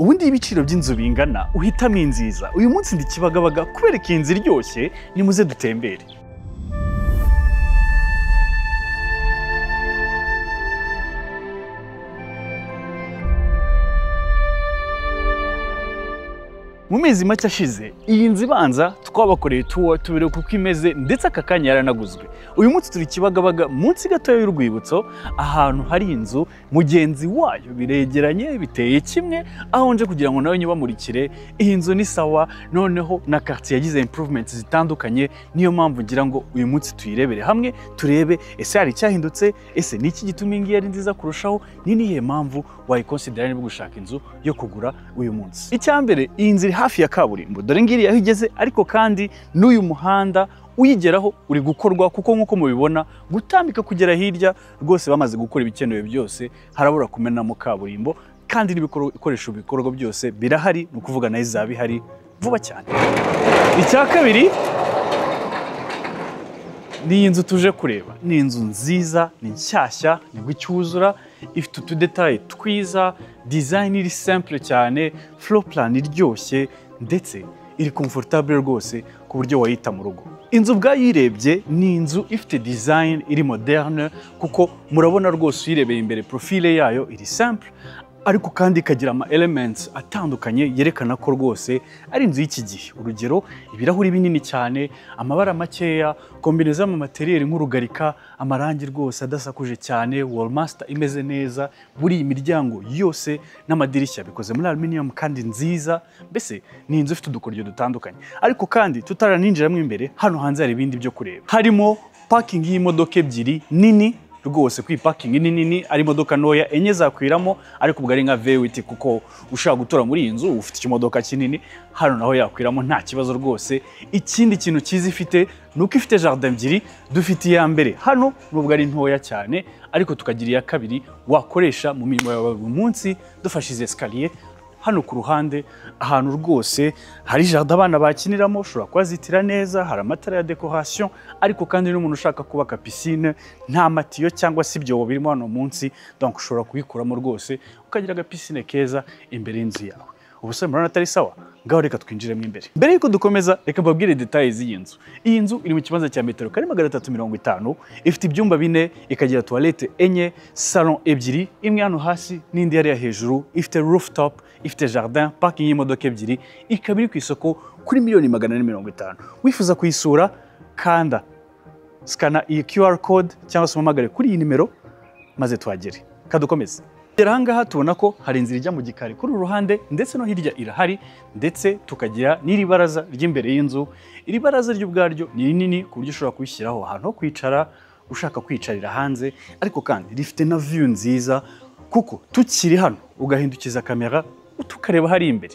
Ubundi ibiciro by'inzu bingana uhitamo inziza. Uyu munsi ndi Kibagabaga kubereka iyi nzu iryoshye, nimuze dutembere. Mu mezi make ashize iyi nzu ibanza twabakoreye tour tubereka uko imeze, ndetse aka kanya yaranaguzwe. Uyu munsi turi Kibagabaga munsi gatoya y'urwibutso, ahantu hari inzu mugenzi wayo biregeranye biteye kimwe, aho nje kugira ngo nawe nyibamurikire. Iyi nzu ni sawa, noneho na quartier yagize improvements zitandukanye, niyo mpamvu ngira ngo uyu munsi tuyirebere hamwe, turebe ese hari icyahindutse, ese ni iki gituma iyi ngiyi ari nziza kurushaho, ni nihe mpamvu wayikonsidera niba gushaka inzu yo kugura uyu munsi. Icyambere, iyi nzu iri hafi ya kaburimbo, dore ngiri aho igeze, ariko kandi n'uyu muhanda uyigeraho uri gukorwa, kuko nk'uko mubibona gutambika kugera hirya rwose bamaze gukora ibikenewe byose, harabura kumenamo kaburimbo, kandi n'ibikoresho bikorwa byose birahari, ni ukuvuga nayo izaba ihari vuba cyane. Icya kabiri ni iyi nzu tuje kureba, ni inzu nziza, ni nshyashya, nibwo icyuzura, ifite utudetaye twiza, design iri simple cyane, floor plan iryoshye, ndetse iri comfortable rwose ku buryo wayita mu rugo. Inzu ubwayirebye ni inzu ifite design iri moderne, kuko murabona rwose uyirebeye imbere profile yayo iri simple, ariko kandi ikagira ama elements atandukanye yerekana ko rwose ari inzu y'iki gihe. Urugero, ibirahuri binini cyane, amabara makeya, kombineza mu materiel nk'urugarika, amarangi rwose adasakuje cyane, wall master imeze neza, buri imiryango yose n'amadirishya bikoze muri aluminium kandi nziza. Mbese ni inzu ifite udukoryo dutandukanye. Ariko kandi tutaraninjiramo imbere, hano hanze hari ibindi byo kureba. Harimo parking y'imodoka ebyiri nini rwose, kuri parking ni nini, ari imodoka ntoya enye zakwiramo, ariko ubwo ari nka V8, kuko ushaka gutura muri iyi nzu ufite ikimodoka kinini, hano naho yakwiramo nta kibazo rwose. Ikindi kintu cyiza ifite ni uko ifite jardin ebyiri, dufite iya mbere hano nubwo ari ntoya cyane, ariko tukagira iya kabiri wakoresha mu mirimo yawe buri munsi, dufashe escalier hano ku ruhande, ahantu rwose hari jardin abana bakiniramo, ushobora kuhazitira neza, hari amatara ya decoration, ariko kandi n'umuntu ushaka kubaka piscine nta matiyo cyangwa se ibyobo birimo hano munsi, donc ushobora kuyikuramo rwose ukagira aga piscine keza imbere y'inzu yawe. Ubuse murabona atari sawa? Ngaho reka twinjiremo imbere. Mbere yuko dukomeza, reka mbabwire details z'iyi nzu. Iyi nzu iri mu kibanza cya metero kare 350, ifite ibyumba bine, ikagira toilette enye, salon ebyiri, imwe hano hasi n'indi hariya hejuru, ifite rooftop, ifite jardin, parking y'imodoka ebyiri, ikaba iri ku isoko kuri 450,000,000. Wifuza kuyisura, kanda skana iyi QR code cyangwa se umpamagare kuri iyi nimero maze tuhagere. Kadukomeze. Aha ngaha tubona ko hari inzira ijya mu gikari kuri uru ruhande, ndetse no hirya irahari, ndetse tukagira n'iri baraza ry'imbere y'inzu. Iri baraza ry'ubwaryo ni rinini ku buryo ushobora kuyishyiraho ahantu ho kwicara ushaka kwicarira hanze, ariko kandi rifite na view nziza, kuko tukiri hano ugahindukiza kamera tukareba hari imbere,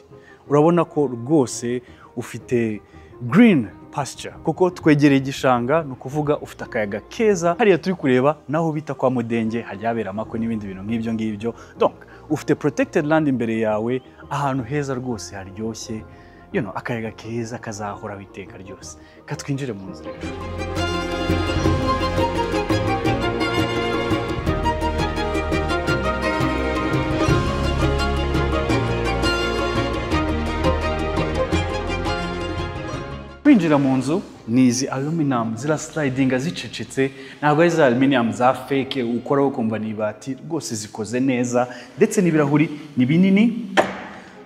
urabona ko rwose ufite green pasture, kuko twegereye igishanga, ni ukuvuga ufite akayaga keza. Hariya turi kureba naho bita kwa Mudenge, hajya habera amakwe n'ibindi bintu nk'ibyo ngibyo. Donc ufite protected land imbere yawe, ahantu heza rwose haryoshye, akayaga keza kazahoraho iteka ryose. Katwinjire mu nzu rero. Kwinjira mu nzu ni izi aluminum zira slidinga zicecetse, ntabwo ari za aluminum za fake ukoraho ukumva ni ibati, rwose zikoze neza, ndetse n'ibirahuri ni binini,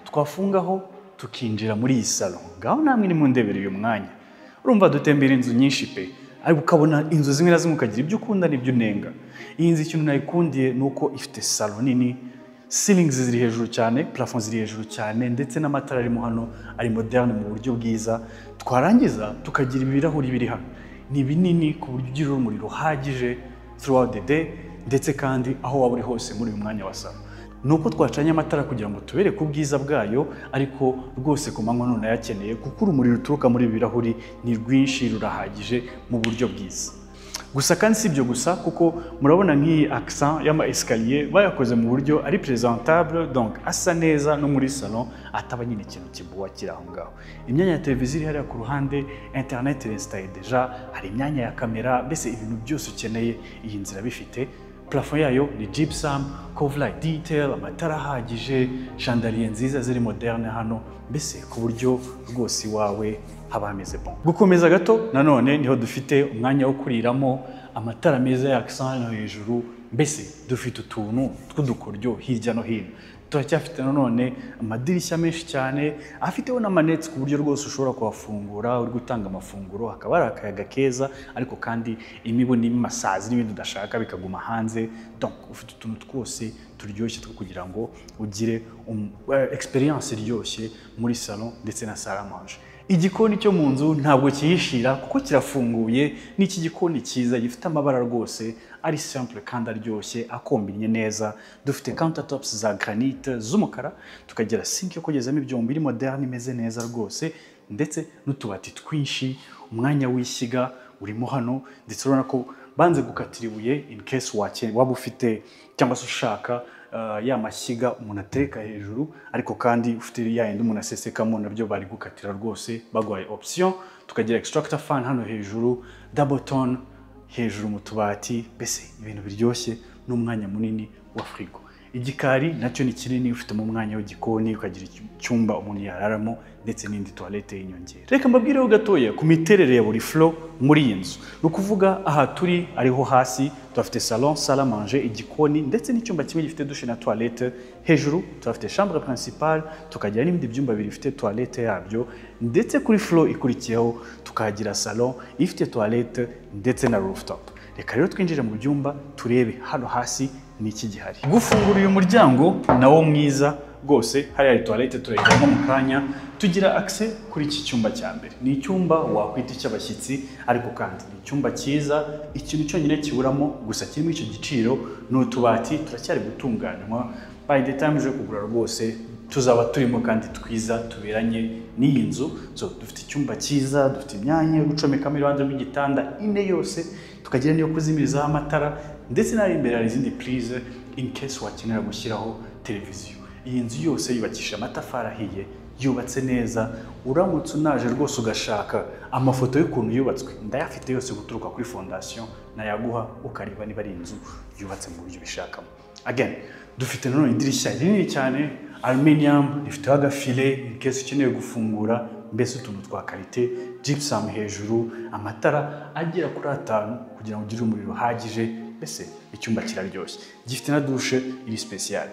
twafungaho tukinjira muri iyi salon. Ngaho namwe nimundebere uyu mwanya, urumva dutembera inzu nyinshi pe, ariko ukabona inzu zimwe na zimwe ukagira ibyo ukunda n'ibyo unenga. Iyi nzu ikintu nayikundiye ni uko ifite salon nini, ceilings ziri hejuru cyane, plafond ziri hejuru cyane, ndetse n'amatara arimo hano ari moderne mu buryo bwiza. Twarangiza tukagira ibirahuri biri hano, ni binini ku buryo ugira urumuri ruhagije throughout the day, ndetse kandi aho waba uri hose muri uyu mwanya wa salon. Nuko twacanye amatara kugira ngo tubereke ubwiza bwayo, ariko rwose ku manywa none yakeneye, kuko urumuri ruturuka muri ibi birahuri ni rwinshi, rurahagije mu buryo bwiza. Gusa kandi si ibyo gusa, kuko murabona nk'iyi accent y'ama escalier bayakoze mu buryo ari presentable, donc asa neza no muri salon ataba nyine ikintu kibuwa kiri aho ngaho. Imyanya ya televiziyo iri hariya ku ruhande, internet iri installée deja, hari imyanya ya kamera, mbese ibintu byose ukeneye iyi nzira bifite. Plafond yayo ni gypsum, cove-light detail, amatara ahagije, chandelier nziza ziri moderne hano, mbese ku buryo rwose iwawe haba hameze bon. Gukomeza gato nanone niho dufite umwanya wo kuriramo, amatara meza ya accent hano hejuru, mbese dufite utuntu tw'udukoryo hirya no hino. Turacyafite nanone amadirishya menshi cyane afiteho n'amaneti, ku buryo rwose ushobora kuhafungura uri gutanga amafunguro, hakaba hari akayaga keza, ariko kandi imibu n'amasazi n'ibindi udashaka bikaguma hanze. Donc ufite utuntu twose turyoshye two kugira ngo ugire experience iryoshye muri salon ndetse na salle à manger. Igikoni cyo mu nzu ntabwo kihishira kuko kirafunguye. Ni iki gikoni cyiza gifite amabara rwose ari simple kandi aryoshye, akombinye neza. Dufite countertops za granite z'umukara, tukagira sink yo kogezamo ibyombo iri moderne imeze neza rwose, ndetse n'utubati twinshi. Umwanya w'ishyiga urimo hano, ndetse urabona ko banze gukatira ibuye in case waba ufite cyangwa se ushaka ya mashyiga umuntu atereka hejuru, ariko kandi ufite ya yindi umuntu asesekamo, nabyo bari gukatira rwose, baguhaye option. Tukagira extractor fan hano hejuru, double tone hejuru mu tubati, mbese ibintu biryoshye n'umwanya munini wa frigo. Igikari nacyo ni kinini, ufitemo umwanya w'igikoni, ukagira icyumba umuntu yararamo, ndetse n'indi toilette y'inyongera. Reka mbabwireho gatoya ku miterere ya buri floor muri iyi nzu. Ni ukuvuga aha turi ariho hasi tuhafite salon, salle à manger, igikoni ndetse n'icyumba kimwe gifite douche na toilette. Hejuru tuhafite chambre principale, tukagira n'ibindi byumba bibiri bifite toilette yabyo, ndetse kuri floor ikurikiyeho tukahagira salon ifite toilette ndetse na rooftop. Reka rero twinjire mu byumba turebe hano hasi ni iki gihari. Gufungura uyu muryango nawo mwiza rwose, hariya hari toilette turayijyamo mu kanya. Tugira access kuri iki cyumba cya mbere. Ni icyumba wakwita icy'abashyitsi, ariko kandi ni icyumba cyiza. Ikintu cyonyine kiburamo gusa kirimo icyo giciro ni utubati, turacyari gutunganywa. By the time uje kugura rwose tuzaba turimo kandi twiza tuberanye n'iyi nzu. So dufite icyumba cyiza, dufite imyanya yo gucomekamo iruhande rw'igitanda ine yose, tukagira n'iyo kuzimirizaho amatara, ndetse n'ari imbere hari izindi prise in case wakenera gushyiraho televiziyo. Iyi nzu yose yubakishije amatafari ahiye, yubatse neza. Uramutse unaje rwose ugashaka amafoto y'ukuntu yubatswe, ndayafite yose guturuka kuri fondation, nayaguha ukareba niba ari inzu yubatse mu buryo ubishakamo. Again, dufite nanone idirishya rinini cyane, aluminium, rifiteho agafile in case ukeneye gufungura, mbese utuntu twa qualité, gypsum hejuru, amatara agera kuri 5 kugira ngo ugire umuriro uhagije. Mbese icyumba kiraryoshye, gifite na douche iri special.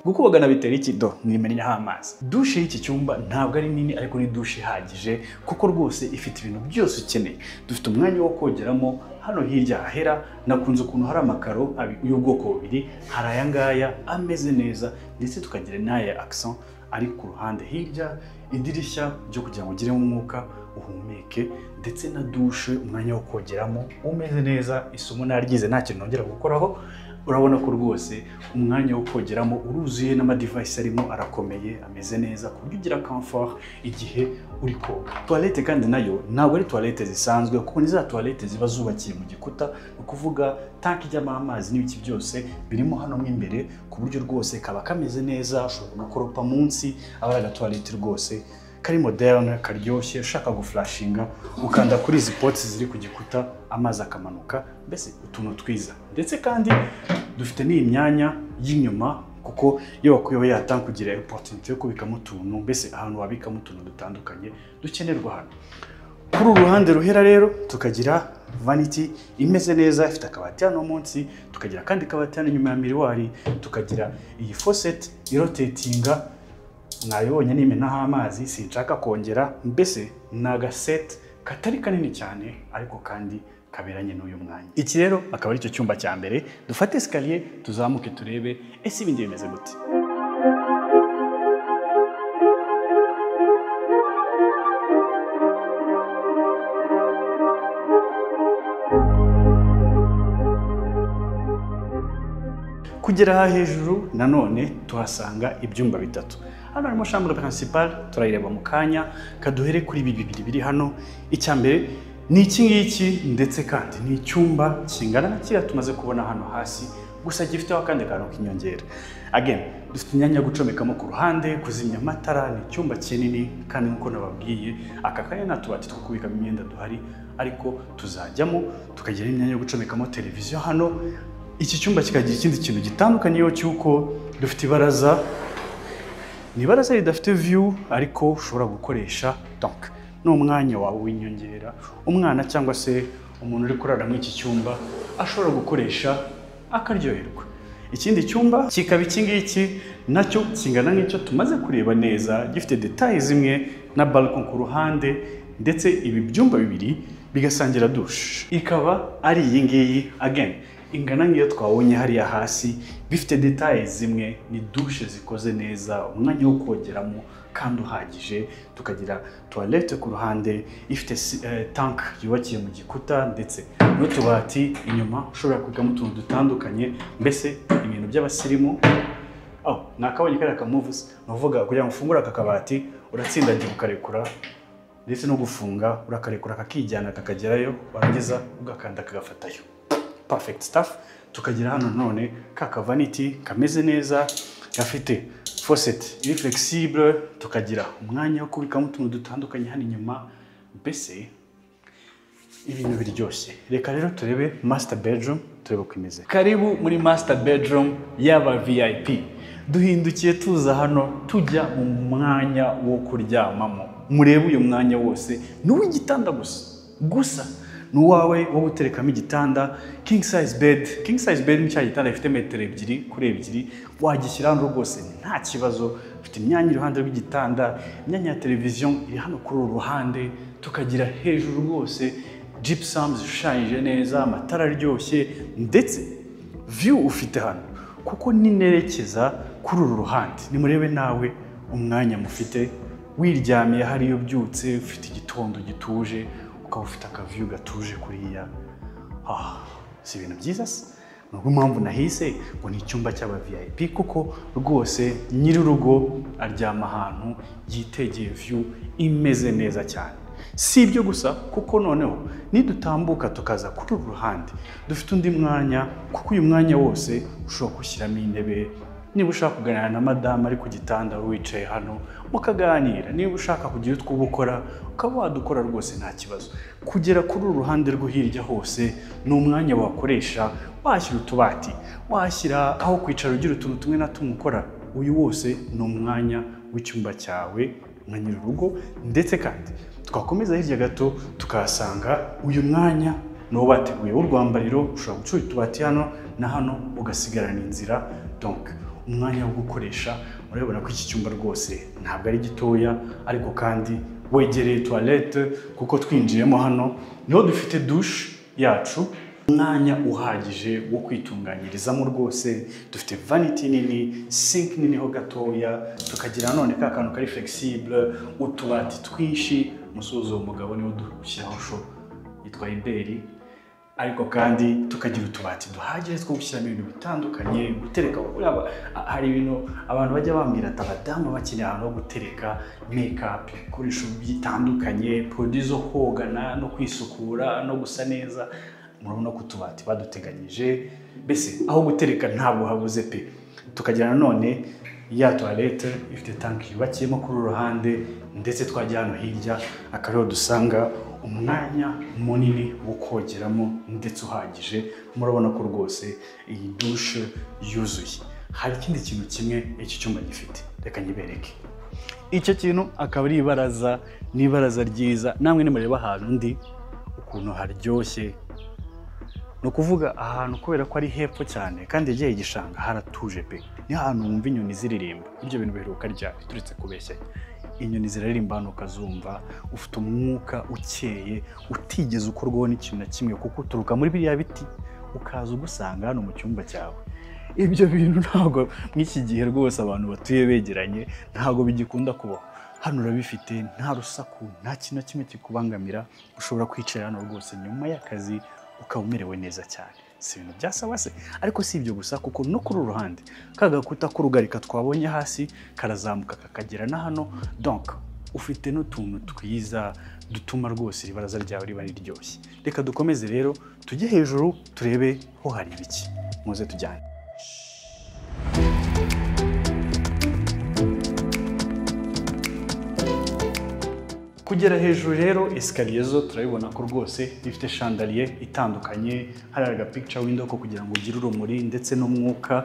Gukubagana bitera iki? Do nimennyaho amazi. Douche y'iki cyumba ntabwo ari nini, ariko ni douche ihagije kuko rwose ifite ibintu byose ukeneye. Dufite umwanya wo kogeramo hano hirya hahera. Nakunze ukuntu hari amakaro y'ubwoko bubiri, hari aya ngaya ameze neza, ndetse tukagira n'aya accent ari ku ruhande hirya, idirishya ryo kugira ngo ugiremo umwuka uhumeke, ndetse na douche, umwanya wo kogeramo umeze neza. Isomo naryize, nta kintu nongera gukoraho. Urabona ko rwose umwanya wo kogeramo uruzuye, n'amadivayisi arimo arakomeye, ameze neza ku buryo ugira comfort igihe uri koga. Toilette kandi nayo ntabwo ari toilette zisanzwe, kuko ni za toilette ziba zubakiye mu gikuta, ni ukuvuga tank ijyamo amazi n'ibiki byose birimo hano mo imbere, ku buryo rwose kaba kameze neza, ushobora gukoropa munsi. Aba ari agatoilette rwose kari moderne, karyoshye. Ushaka guflashinga ukanda kuri izi pots ziri ku gikuta, amazi akamanuka, mbese utuntu twiza. Ndetse kandi dufite n'iyi myanya y'inyuma, kuko iyo wakuyeho ya tank ugira opportunity yo kubikamo utuntu, mbese ahantu wabikamo utuntu dutandukanye dukenerwa hano. Kuri uru ruhande ruhera rero tukagira vanity imeze neza, ifite akabati hano munsi, tukagira akandi kabati hano inyuma ya miroir, tukagira iyi faucet irotatinga, mwabibonye nimenaho amazi sinshaka kongera. Mbese ni agaset katari kanini cyane, ariko kandi kaberanye n'uyu mwanya. Iki rero akaba ari cyo cyumba cya mbere. Dufate escalier tuzamuke turebe ese ibindi bimeze gute. Kugera aha hejuru nanone tuhasanga ibyumba bitatu. Hano harimo chambre principale, turayireba mu kanya. Kaduhere kuri ibi bibiri biri hano. Icya mbere ni iki ngiki, ndetse kandi ni icyumba kingana na kiriya tumaze kubona hano hasi, gusa gifiteho akandi kantu k'inyongera. Again, dufite imyanya yo gucomekamo ku ruhande, kuzimya amatara. Ni icyumba kinini kandi nk'uko nababwiye, aka kanya nta tubati two kubikamo imyenda duhari, ariko tuzajyamo. Tukagira imyanya yo gucomekamo televiziyo hano. Iki cyumba kikagira ikindi kintu gitandukanyeho cy'uko dufite ibaraza. Ni ibaraza ridafite view ariko ushobora gukoresha, donc ni umwanya wawe w'inyongera, umwana cyangwa se umuntu uri kurara muri iki cyumba ashobora gukoresha akaryoherwa. Ikindi cyumba kikaba iki ngiki, nacyo kingana nk'icyo tumaze kureba neza, gifite details zimwe na balcon ku ruhande, ndetse ibi byumba bibiri bigasangira douche. Ikaba ari iyi ngiyi again ingana nk'iyo twabonye hariya hasi, bifite details zimwe, ni douche zikoze neza, umwanya wo kogeramo kandi uhagije. Tukagira toilette ku ruhande ifite tank yubakiye mu gikuta, ndetse n'utubati inyuma ushobora kubikamo utuntu dutandukanye, mbese ibintu by'abasirimu. Oh, nakabonye kariya kamuvuze, ni ukuvuga kugira ngo ufungure aka kabati uratsindagira ukarekura, ndetse no gufunga urakarekura kakijyana kakagerayo, warangiza ugakanda kagafatayo. Perfect stuff. Tukagira hano none ka kavanity kameze neza, gafite faucet iri flexible, tukagira umwanya wo kubikamo utuntu dutandukanye hano inyuma, mbese ibintu biryoshye. Reka rero turebe master bedroom, turebe uko imeze. Karibu muri master bedroom y'aba VIP. Duhindukiye tuza hano tujya mu mwanya wo kuryamamo. Murebe uyu mwanya wose ni uw'igitanda gusa gusa, ni uwawe wo guterekamo igitanda, king size bed. King size bed ni cya gitanda gifite metero 2 kuri 2, wagishyira hano rwose nta kibazo. Ufite imyanya iruhande rw'igitanda, imyanya ya televiziyo iri hano kuri uru ruhande, tukagira hejuru rwose gypsum zishushanyije neza, amatara aryoshye, ndetse view ufite hano kuko ninerekeza kuri uru ruhande. Nimurebe nawe umwanya mufite wiryamiye hariyo, ubyutse ufite igitondo gituje, ukaba ufite akaviyu gatuje kuriya. Si ibintu byiza se? Nubwo impamvu nahise ngo ni icyumba cy'aba VIP, kuko rwose nyir'urugo aryama ahantu yitegeye view imeze neza cyane. Si ibyo gusa, kuko noneho nidutambuka tukaza kuri uru ruhande dufite undi mwanya, kuko uyu mwanya wose ushobora gushyiramo intebe. Niba ushaka kuganira na madamu ari ku gitanda wicaye hano mukaganira, niba ushaka kugira utwo ukora ukaba wadukora rwose nta kibazo. Kugera kuri uru ruhande rwo hirya hose ni umwanya wakoresha, washyira utubati, washyira aho kwicara ugira utuntu tumwe na tumwe ukora. Uyu wose ni umwanya w'icyumba cyawe nka nyir'urugo. Ndetse kandi twakomeza hirya gato tukahasanga uyu mwanya ni uwo bateguye w'urwambariro, ushobora gucura utubati hano na hano ugasigarana inzira, donc umwanya wo gukoresha. Murabibona ko iki cyumba rwose ntabwo ari gitoya, ariko kandi wegereye toilette, kuko twinjiyemo hano niho dufite douche yacu, umwanya uhagije wo kwitunganyirizamo rwose. Dufite vanity nini, sink nini ho gatoya, tukagira none ka kantu kari flexible, utubati twinshi. Musozo umugabo niwo dushyiraho sho yitwa Iberi, ariko kandi tukagira utubati duhagije two gushyiramo ibintu bitandukanye, gutereka. Hari ibintu abantu bajya bambwira ati abadamu bakeneye ahantu ho gutereka make-up, ibikoresho bitandukanye, produits zo kogana no kwisukura no gusa neza. Murabona ko utubati baduteganyije, mbese aho gutereka ntabwo habuze pe. Tukagira nanone ya toilette ifite tank yubakiyemo kuri uru ruhande, ndetse twajya hano hirya akariho dusanga umwanya munini wo kogeramo ndetse uhagije. Murabona ko rwose iyi douche yuzuye. Hari ikindi kintu kimwe iki cyumba gifite, reka nyibereke. Icyo kintu akaba ari ibaraza, ni ibaraza ryiza. Namwe nimureba ahantu ndi ukuntu haryoshye, ni ukuvuga ahantu kubera ko ari hepfo cyane kandi yegeye igishanga haratuje pe. Ni ahantu wumva inyoni ziririmba, ibyo bintu biheruka ryari turetse kubeshya. Inyoni ziraririmba hano ukazumva, ufite umwuka ukeye utigeze ukorwaho n'ikintu na kimwe, kuko uturuka muri biriya biti ukaza ugusanga hano mu cyumba cyawe. Ibyo bintu ntabwo mw'iki gihe rwose abantu batuye begeranye ntabwo bigikunda kubaho. Hano urabifite, nta rusaku, nta kintu na kimwe kikubangamira, ushobora kwicara hano rwose nyuma y'akazi ukaba umerewe neza cyane. Si ibintu byasawa se? Ariko si ibyo gusa, kuko no kuri uru ruhande ka gakuta k'urugarika twabonye hasi karazamuka kakagera na hano, donc ufite n'utuntu twiza dutuma rwose iri baraza ryawe riba riryoshye. Reka dukomeze rero tujye hejuru turebe ho hari ibiki, muze tujyane. Kugera hejuru rero, escalier zo turabibona ko rwose ifite chandelier itandukanye, hari aga picture window ko kugira ngo ugire urumuri ndetse n'umwuka.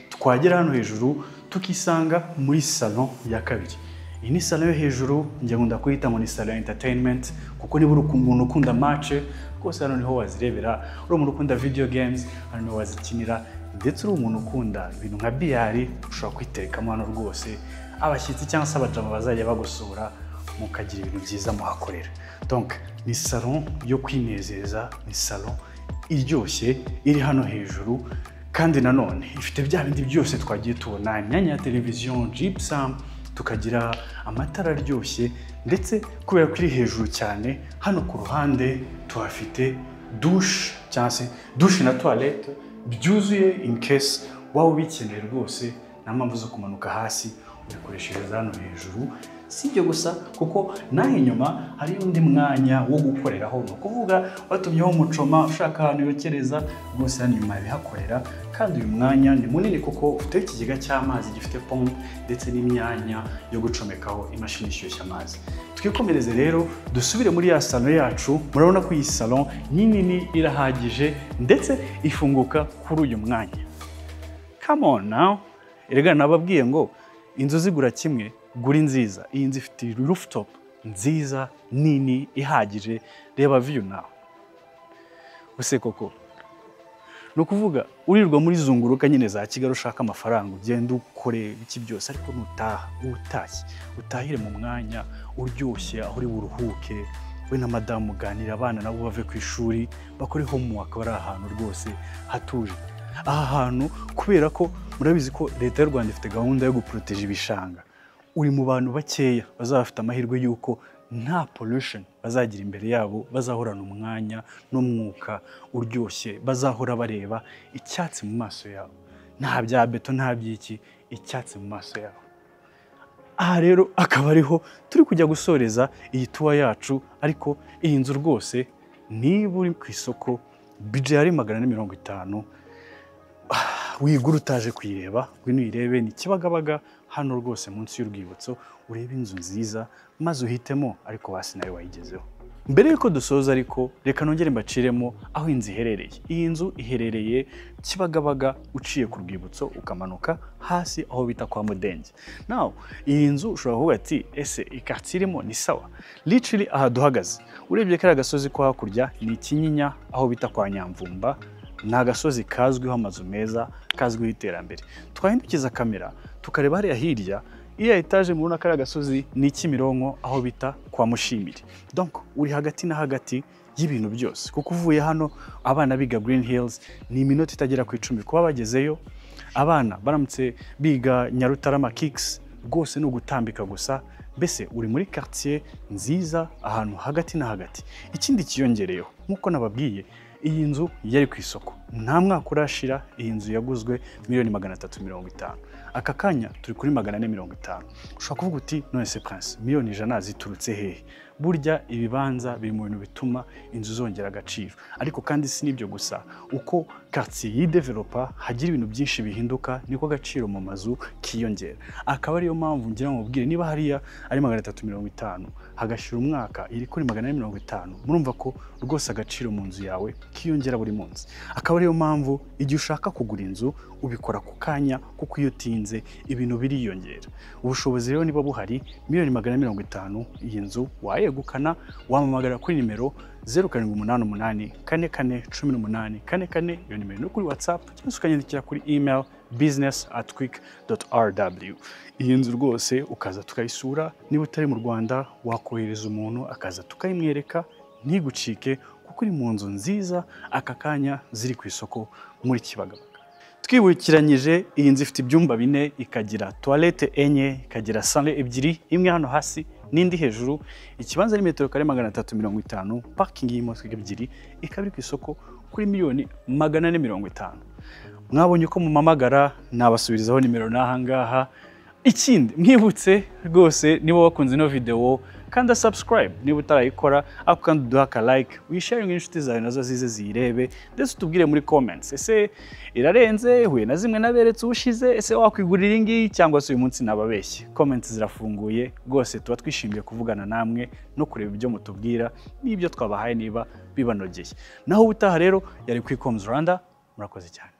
Twagera hano hejuru tukisanga muri salon ya kabiri. Iyi ni salon yo hejuru, njya nkunda kuyita ngo ni salon ya entertainment, kuko niba uri umuntu ukunda match, rwose hano niho wazirebera. Uri umuntu ukunda video games, hano niho wazikinira. Ndetse uri umuntu ukunda ibintu nka billard, ushobora kwiterekamo hano rwose, abashyitsi cyangwa se abajama bazajya bagusura, mukagira ibintu byiza muhakorera. Donc ni salon yo kwinezeza, ni salon iryoshye iri hano hejuru. Kandi nanone ifite bya bindi byose twagiye tubona: imyanya ya televiziyo, gypsum, tukagira amatara aryoshye. Ndetse kubera ko iri hejuru cyane, hano ku ruhande tuhafite douche, cyangwa se douche na toilette byuzuye, in case waba ubikeneye. Rwose nta mpamvu zo kumanuka hasi, ubikoreshereza hano hejuru. Si ibyo gusa, kuko n'aho inyuma hari undi mwanya wo gukoreraho. Ni ukuvuga watumyeho umucoma, ushaka ahantu yokereza, rwose hano inyuma yabihakorera. Kandi uyu mwanya ni munini kuko ufite ikigega cy'amazi gifite pompe, ndetse n'imyanya yo gucomekaho imashini ishyushya amazi. Twikomereze rero, dusubire muri ya salon yacu. Murabona ko iyi salon ni nini, irahagije, ndetse ifunguka kuri uyu mwanya. Come on now! Erega nababwiye ngo inzu zigura kimwe, gura inziza. Iyi nzu ifite rooftop nziza, nini, ihagije. Reba view nawe use koko. Ni ukuvuga urirwa muri zunguruka nyine za Kigali ushaka amafaranga, ugenda ukore iki byose, ariko nutaha utashye, utahire mu mwanya uryoshye, aho uri buruhuke we na madamu, muganira, abana nabo bave ku ishuri bakore homework, bari ahantu rwose hatuje. Aha hantu, kubera ko murabizi ko Leta y'u Rwanda ifite gahunda yo guporoteja ibishanga, uri mu bantu bakeya bazaba bafite amahirwe y'uko nta pollution bazagira imbere yabo, bazahorana umwanya n'umwuka uryoshye, bazahora bareba icyatsi mu maso yabo, nta bya beto, nta by'iki, icyatsi mu maso yabo. Aha rero akaba ariho turi kujya gusoreza iyi tour yacu. Ariko iyi nzu rwose, niba uri ku isoko, budget yari 450, wigura utaje kuyireba. Ngwino uyirebe, ni Kibagabaga hano rwose munsi y'urwibutso, urebe inzu nziza maze uhitemo, ariko hasi nawe wayigezeho. Mbere y'uko dusoza ariko, reka nongere mbaciremo aho inzu iherereye. Iyi nzu iherereye Kibagabaga, uciye ku rwibutso ukamanuka hasi aho bita kwa Mudenge. Now iyi nzu ushobora kuvuga ati: "Ese ikaritsiye irimo ni sawa?" Literally aha duhagaze, urebye kariya gasozi ko hakurya, ni Kinyinya aho bita kwa Nyamvumba. Ni agasozi kazwiho amazu meza, kazwiho iterambere. Twahindukiza kamera tukareba hariya hirya, iriya etaje mubona, kariya gasozi ni Kimironko aho bita kwa Mushimire. Donc uri hagati na hagati y'ibintu byose, kuko uvuye hano abana biga Green Hills, ni iminota itagera ku 10 kuba bagezeyo. Abana baramutse biga Nyarutarama Kicks, rwose ni ugutambika gusa. Mbese uri muri quartier nziza, ahantu hagati na hagati. Ikindi kiyongereyeho, nk'uko nababwiye, iyi nzu yari ku isoko nta mwaka urashira. Iyi nzu yaguzwe miliyoni 350, aka kanya turi kuri 450. Ushobora kuvuga uti: "None se Prince, miliyoni 100 ziturutse hehe?" Burya ibibanza biri mu bintu bituma inzu zongera agaciro. Ariko kandi si n'ibyo gusa, uko quartier yidevelopa, hagira ibintu byinshi bihinduka, niko agaciro mu mazu kiyongera. Akaba ariyo mpamvu ngira ngo mubwire, niba hariya ari 350, hagashira umwaka iri kuri 450, murumva ko rwose agaciro mu nzu yawe kiyongera buri munsi. Akaba ariyo mpamvu igihe ushaka kugura inzu ubikora ku kanya, kuko iyo utinze ibintu biriyongera. Ubushobozi rero niba buhari, miliyoni 450 iyi nzu wayegukana. Wampamagara kuri nimero 0788441844, iyo nimero no kuri WhatsApp, cyangwa se ukanyandikira kuri email business@quick.rw. Iyi nzu rwose ukaza tukayisura. Niba utari mu Rwanda, wakohereza umuntu akaza tukayimwereka. Ntigucike, kuko uri mu nzu nziza aka kanya ziri ku isoko muri Kibagabaga. Twibukiranyije, iyi nzu ifite ibyumba bine, ikagira toilette enye, ikagira salle ebyiri, imwe hano hasi n'indi hejuru. Ikibanza ni metero kare 350, parking y'imodoka ebyiri, ikaba iri ku isoko kuri miliyoni 450. Mwabonye uko mumamagara, nabasubirizaho nimero n'aha ngaha. Ikindi mwibutse rwose, niba wakunze ino video, kanda subscribe niba utarayikora, ariko kandi uduha aka like, wisharinge inshuti zawe nazo zize ziyirebe, ndetse utubwire muri comments: ese irarenze, ihuye na zimwe naberetse ubushize? Ese wakwigurira iyi ngiyi cyangwa se uyu munsi nababeshye? Comments zirafunguye rwose, tuba twishimiye kuvugana namwe no kureba ibyo mutubwira n'ibyo twabahaye niba bibanogeye. Naho ubutaha rero, yari Kuri Coms Rwanda, murakoze cyane.